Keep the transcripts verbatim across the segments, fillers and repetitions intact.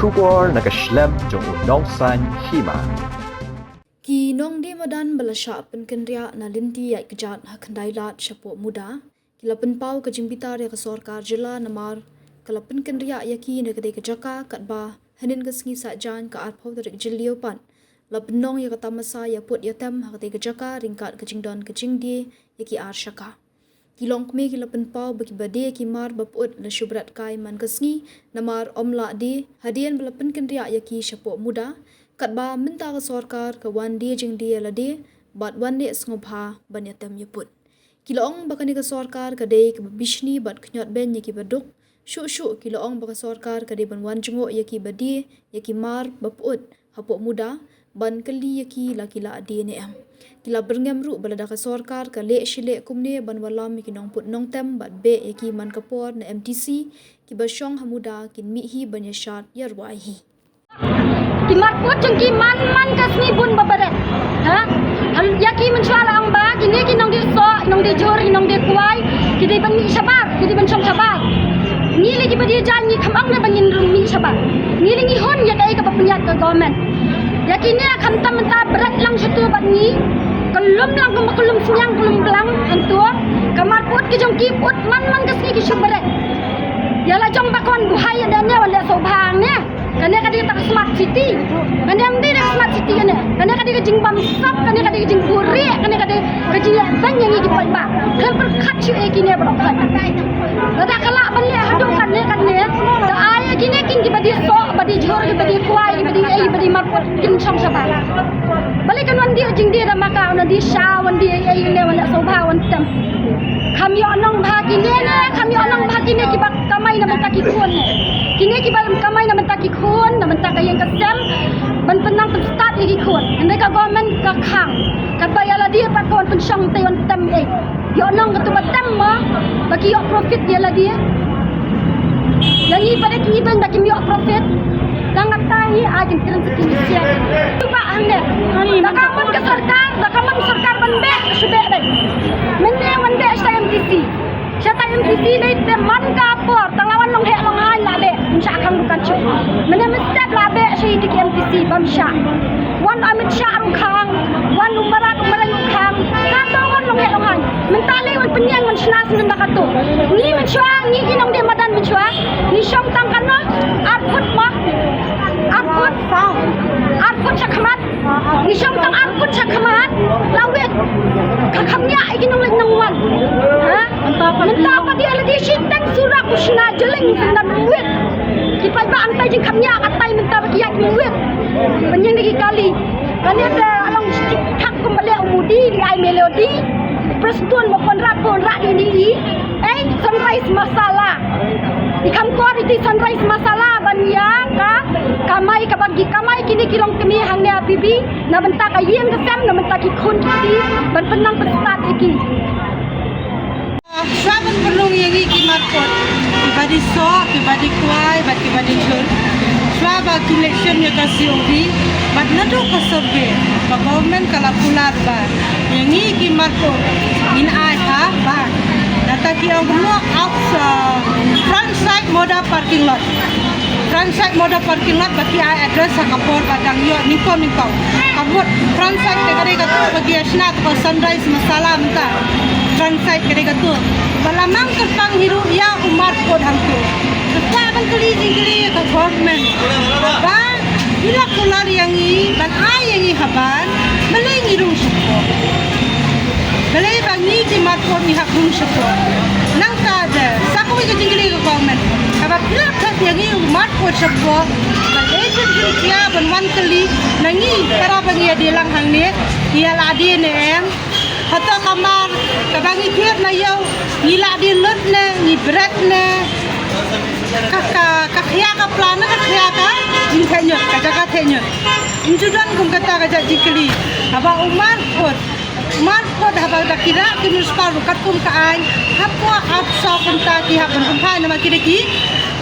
Khubor na ka shlem jong u Nongsaiñ Hima. Ki nongdie madan ba la shah pynkynriah na lynti ïaid kjat ha Khyndai Lad shapoh Muda ki la pynpaw ka jingbitar ïa ka sorkar jylla namar ka la pynkynriah ïa ki na katei ka jaka, katba hynnin ka sngi Saitjaiñ ka arphew tarik Jylliew pat la pynlong ïa ka tamasa ïa pud ïa tem ha katei ka jaka ryngkat ka jingdon ka jingdie ïa ki ar shaka. Ki longkmie ki la pynpaw ba kiba die ki mar ba pyut la shu bret kai man ka sngi namar ym lah die hadien ba la pynkynriah ïa ki shapoh Muda, katba mynta ka sorkar ka wan die jingdie ïa lade bad wan leh sngewbha ban ïa tem ïa pud. Ki la ong ba kane ka sorkar ka dei kaba bishni bad khñiot beiñ ïa kiba duk. Shuh shuh ki la ong ba ka sorkar ka dei ban wan jngoh ïa kiba die ïa ki mar ba pyut hapoh Muda ban kylli ïa ki la ki la die ne em. Ki la byrngem ruh ba lada ka sorkar ka leh shi leh kumne ban wallam ïa ki nongpyut nongtem bad beh ïa ki man ka por, na M D C kiba shong ha Muda kin mih hi ban ïa shad ïa rwai hi. Ki mar pyut jong ki man man ka sngi bun ba bret. Ha? Hal ïa ki mynshuwa la ong ba kine ki nongdie soh, nongdie jhur, nongdie kwai, ki dei ban mih shabar, ki dei ban shong shabar. Ngi lei kiba die jaiñ ngi khlem ong ne ba ngin rung mih shabar. Ngi lei ngi hun ïa kaei kaba pynïaid ka government. Ïa kine khamtam mynta bret lang shuh tu bad ngi. Ka lum lang kumba ka lum sniang ka lum blang hangtu. Ka mar pyut ki jong ki pyut man man ka sngi ki shu bret. Ïa la jong ba ka wan buhai ïa da ne wan leh sngewbha ne. Kane ka dei ka smart city. Kane ym dei ka smart city kane. Kane ka dei ka jingbamsap, kane ka dei ka jingbuhrieh, kane ka dei ka jingïaid beiñ ïa ngi ki paidbah. Khlem pyrkhat shuh ïa kine baroh. Lada ka lah ban leh haduh katne katne, da ai ïa kine kin kiba die soh, ba die jhur, kiba die kwai, kiba die ei, kiba die mar pyut kin shong shabar. Balei kan wan die jingdie da ma ka, wan die sha, wan die ei ei ne, wan leh sngewbha, wan tem. Kham ïoh nong bha kine ne, kham ïoh nong bha kine kiba kamai na bynta ki khun ne. Kine kiba kamai na bynta ki khun, na bynta ka ïing ka sem, ban pynnang pynstad ïa ki khun. Hynrei ka government ka khang. Katba ïa lade pat ka wan pynshong te wan tem ei. Ïoh nong katu ba tem mo, ba ki ïoh profit ïa lade. Ïa ngi pat da ki ibeiñ ba kim ïoh profit. Tang ata hi ai jingkren sa ki ngi siang. Tu ba hangne. Da ka mon ka sorkar, da ka mon sorkar ban beh, shu beh beh. Mynne wan beh shatai M D C. Shatai M D C lei te man ka por, tang la wan long heh long haiñ la leh, ym shah khang dukan shuh. Mynne mynstep la beh sha ïa ki M D C bym shah. Wan Amit Shah ruh khang, wan u Murad u Murad ruh khang. Kato wan long heh long haiñ. Mynta lei wan pynïeng wan shna sngewbha kato. Ngi mynshuwa, ngi ki nongdie madan mynshuwa. Ngi shong tang kano, ar phut ma. Ar phut. Ar phut shakhmat. Ngi shong tang ar phut shakhmat. La wit. Ka kham ïa ki nongleit nongwan. Ha? Mynta pat ïa lade shiteng surap u shna jylling sngewbha wit. Ki paidbah hangtai jingkham ïa katai mynta ba ki ïa ki wit. Pynïeng da ki kali. Kane te along thak kum ba leh u Modi, di ai melody. Prestone ba pynrap pynrap di di i. Ei, sunrise masala. I kham kor iti sunrise masala ban ïa ka kamai kaba ki kamai kine ki longkmie hangne ha P B. Na bynta ka ïing ka sem, na bynta ki khun ki kti, ban pynnang pynstad ïa ki. Shuwa ban pynlong ïa ngi ki mar pyut, kiba die soh, kiba die kwai, bad kiba die jhur. Shuwa ba ki leh shim ïa ka C O D, bad naduh ka survey, ba government ka la kular ba ïa ngi ki mar pyut ngin ai ha bank. Nangta ki ong kumno, outs, uh, front side Moda parking lot. Front side Moda parking lot ba ki ai address ha ka por ba dang ïoh nyngkong nyngkong. Ka mut front side te ka dei kato ba ki ïa shna kato ka sunrise masala mynta. Front side ka dei kato. Ba la mang kyrpang hi ruh ïa u mar pyut hangto. Ka kwah ban kylli jingkylli ïa ka government. Ba phi la kular ïa ngi ban ai ïa ngi ha bank, balei ngi rung shapoh? Balei ba ngi ki mar pyut ngi hap rung shapoh? Nangta de sa kawei ka jingkylli ka government. Haba phi la thep ïa ngi u mar pyut shapoh, balei phin jynjar ban wan kylli na ngi, para ba ngi ïa die lang hangne, ngi ïa la die ne em? Hato ka mar kaba ngi thied na ïew ngi la die lut ne, ngi bret ne? Ka, ka, ka khia ka pla ne, ka khia ka jingtheh ñiut, ka jaka theh ñiut. Ym ju don kum kata ka jait jingkylli. Haba u mar pyut, u mar pyut haba da ki rah ki municipal ruh katkum ka aiñ, hapoh arphew saw kynta ki hap ban pynphai namar ki dei ki,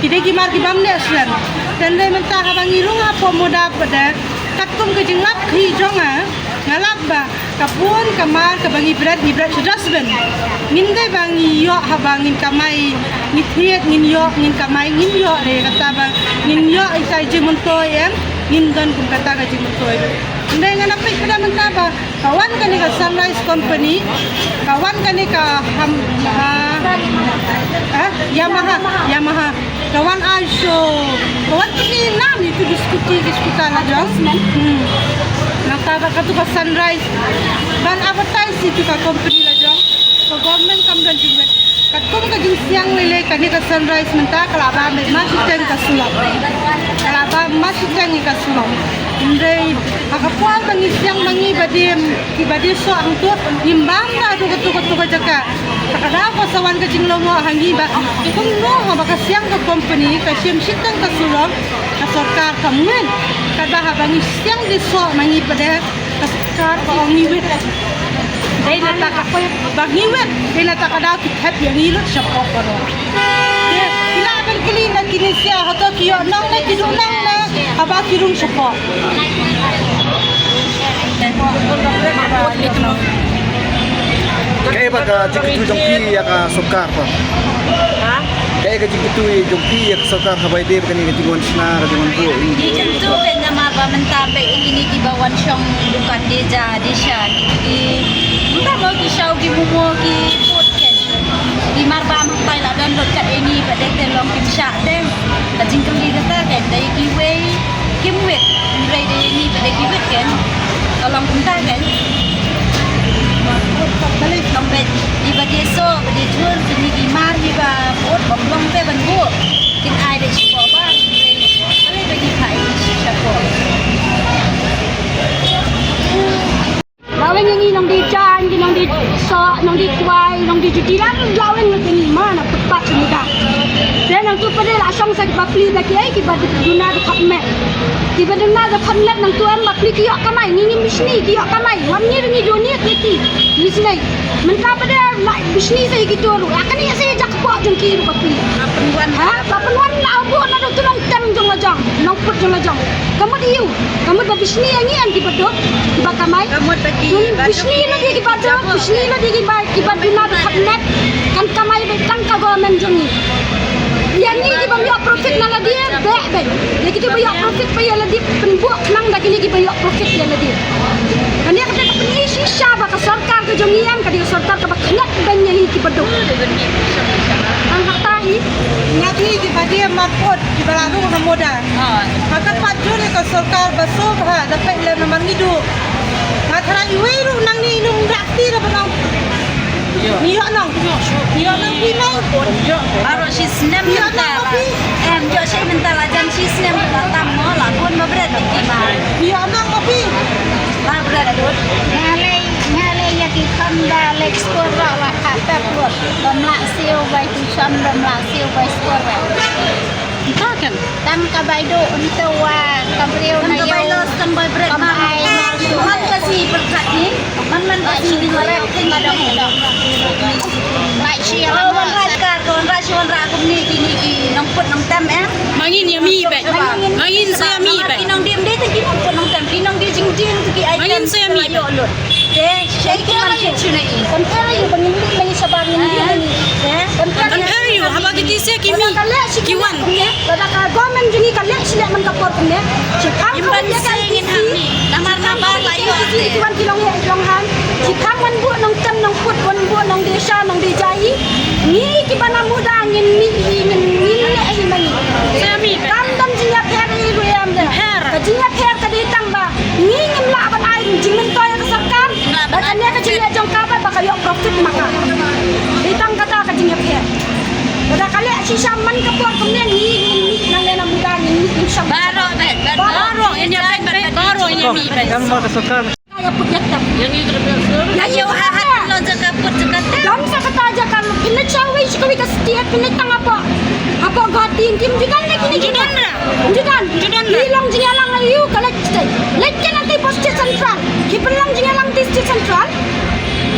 ki dei ki mar ki bym neh slem. Te hynrei mynta haba ngi rung hapoh Moda pat de, katkum ka jinglap khih jong nga, nga lap ba ka bun ka mar kaba ngi bret, ngi bret sha dustbin. Ngim dei ba ngi ïoh haba ngin kamai, ngi thied ngin ïoh, ngin kamai ngin ïoh re, kata ba Ngin ïoh ita i jingmyntoi em, ngin don kum kata ka jingmyntoi. Hynrei ngan ïa peit pat mynta ba ka wan kane ka Sunrise Company, ka wan kane ka Ham-, ha, ha, Yamaha, Yamaha. Ka wan ai sha, ka wan pynïaid nam ïa utu u scooty, ki scooter la jong. Hmm. Nangta ba katu ka Sunrise ban advertise ïa utu ka company la jong. Ka government kam don jingwit. Katkum ka jingsiang lei lei kane ka Sunrise mynta ka la bam beit ma shiteng ka sulok. Ka la bam ma shiteng ka sulok. Hynrei ha ka por ba ngi siang ma ngi ba dei, ki ba dei soh hangto, ngim bam da tu ka tu ka tu ka jaka. Te ka daw ka sa wan ka jinglyngngoh ha ngi ba kumno haba ka siang ka company ka shim shiteng ka sulok, ka sorkar kam ngeit. Katba haba ngi siang dei soh ma ngi pat de, ka sorkar ka ong ngi wit. Dei na ta ka, ba ngi wit, dei na ta ka daw ki thep ïa ngi lut shapoh baroh. Te ki lah ban kylli na kine sia, hato ki ïoh nong ne ki duh nong ne, haba ki rung shapoh. Kaei ba ka jingkyntu jong phi ïa ka sorkar pat? Ha? Kaei ka jingkyntu jong phi ïa ka sorkar haba ïadei bad kane ka jingwan shna, ka jingwan buh? Jingkyntu ka namar ba mynta ba ïa kine kiba wan shong dukan dei ja dei sha, ki, ki, mynta mo ki shaw ki momo ki put ken. Ki marbam hangtai la don lut kat ïa ngi ba dei te long kim shah te. Ka jingkylli kata ken da ïa kiwei kim wit. Hynrei da ïa ngi ba dei ki wit ken ka long kumta ken. Balei long ba ïa ba dei soh ba dei jhur kine ki mar kiba put bym long te ban buh. Kin ai da shi ko ba hynrei balei ba ki phai shi shapoh. Laweng ïa ngi nongdie jaiñ, ngi nongdie soh, nongdie kwai, nongdie juti, la laweng ïa ngi ma na footpath sha muda. Te nangtu pat de la shong sa ki bapli da kiei kiba duna da phatmet. Kiba duna da phatmet nangtu em bapli ki ïoh kamai, ngi ngim bishni ki ïoh kamai. Wan ngi ngi duni ki ti. Ngi snei. Mynta pat de la bishni sa ïa kito ruh. La kane sa ïa jakpoh jong ki ruh bapli. Ha, ba pynwan la buh na tu nongtem jong la jong, nongput jong la jong. Ka mut ïa u. Ka mut ba bishni ïa ngi em kiba duk, kiba kamai. Ka mut ba ki, bishni la dei kiba duk, bishni la dei kiba, kiba duna da phatmet. Kan kamai beit tang ka government jong ngi. Ïa ngi kiba ïoh profit na la dei, beh beit. Ïa kito ba ïoh profit ba ïa la dei pynbok nang da kine kiba ïoh profit ïa la dei. Kane ka dei ka pyni shisha ba ka sorkar ka jong ngi em ka dei ka sorkar kaba khynnah ban ïa ngi kiba duk. Ang kata hi. Ngi kiba dei marput kiba la rung ha muda. Ha ka pat jur ïa ka sorkar ba sngewbha da peit lem namar ngi duh. Nga tharai iwei ruh nangne ïa ngi ym da kti da ba nong. Ngi ïoh nong. Ngi ïoh nong phi nong. Baroh shi snem mynta la. Em, ïoh shi mynta la jan shi snem la tam mo la bun ba bret ki ma. Ngi ïoh nong ma phi. Ba bret bun. Nga lei, nga lei ïa ki kham da lei skur la la kha pep lut. Bym lah siew bai tuition, bym lah siew bai skur. Ynta ken. Tang ka bai duh ynta wa ka briew na ïew. Tang ka bai los, tang bai bret. Kam ai. Man ka sngi pyrkhat ni. Man man ka sngi ni. Lai shi. Oh, wan rah kar, wan rah shi, wan rah kumne kine ki nongput nongtem em. Ma ngin ïa mih beit. Ma ngin sa ïa mih beit. Ki nongdie ym dei tang ki nongput nongtem, ki nongdie jingdie tang ki ai. Ma ngin sa ïa mih beit. Te Compare ïa u ba ngin mih ma ngi shabar ngin mih ma ngi. Compare ïa u haba ki T C ki mih ki wan. Lada ka government jong ngi ka leh shi leh man ka por kumne. Shi phang ka ban ïa ka T C. Namar namar la ïoh ki wan ki long heh ki long han. Shi phang wan buh nongtem nongput wan buh nongdie sha nongdie jai. Ngi kiba na muda ngin mih hi ngin ngin leh hi ma ngi. Kam don jingïapher hi ruh em de. Ka jingïapher ka dei tang ba ngi ngim lah ban ai jingmyntoi ïa ka sorkar. Ba kane ka jingïaid jong ka ba ka ïoh profit ma ka. Dei tang kata ka jingïapher. Lada ka leh shisha man ka por kumne ngi ngin mih na leh na muda ngin mih ngin shong. Baroh beit, baroh. Baroh ngin ïa beit, beit, baroh ngin ïa mih beit. Kan ma ka sorkar. Ka ïa put ïa tem. Ïa ïa ha ha lon jaka put jaka tem. Dang sa kata jaka pynleit sha wei sha kawei ka state pynleit tang hapoh. Hapoh Guwahati kim ju don leh kine ki. Ju don ra. Ju don. Ju don ra. Ki long jingïalang ïa u ka leit state. Leit ken ati post state central. Ki pynlong jingïalang ti state central.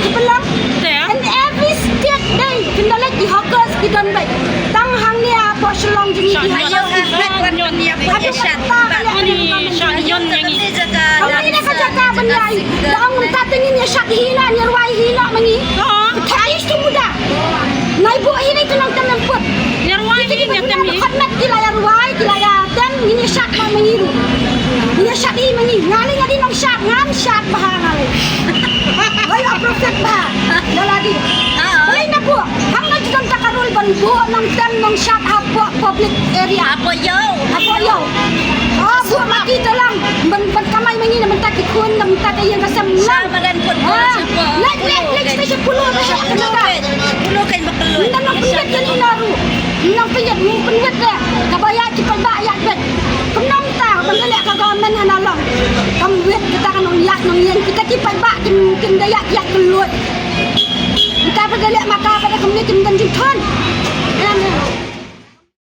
Ki pynlong. Te. And every state dei kin da leit ki hawkers ki don beit. Tang hangne hapoh Shillong jong ngi ki hawkers. Ayo ha ha wan yon ïa phi. Aduh, shat. Ka wan yon ïa ngi. Ka wan ïa ka jaka ban ïa. Da ong mynta te ngin ïa shat hi na, ïa rwai hi na ma ngi. Ka thait tu muda. Nai buh hi na tu nongtem nongput. Ïa rwai hi na tem hi. Khot met ki la ïa rwai ki la ïa tem. Buh nongtem nongshad hapoh public area. Hapoh ïew. Hapoh ïew. Oh, buh ma ki tolong. Ban, ban kamai ma ngi na mynta ki khun, na mynta ka ïing ka sem. Sha madan khun. Ah. Leit, leit, leit, sha Polo, sha Polo. Polo kan bakal. Mynta nongpynïaid ïa ngi na ruh. Nongpynïaid, nongpynïaid de. Kaba ïa ki paidbah ïa bad. Kumno mynta ban da leh ka government hana long. Kam wit kita ka nongïaid nongïeng, kita ki paidbah kim, kim da ïaid ïaid kylluid. Kita ba da leh ma ka ba da kumne kim don jingthon. Em.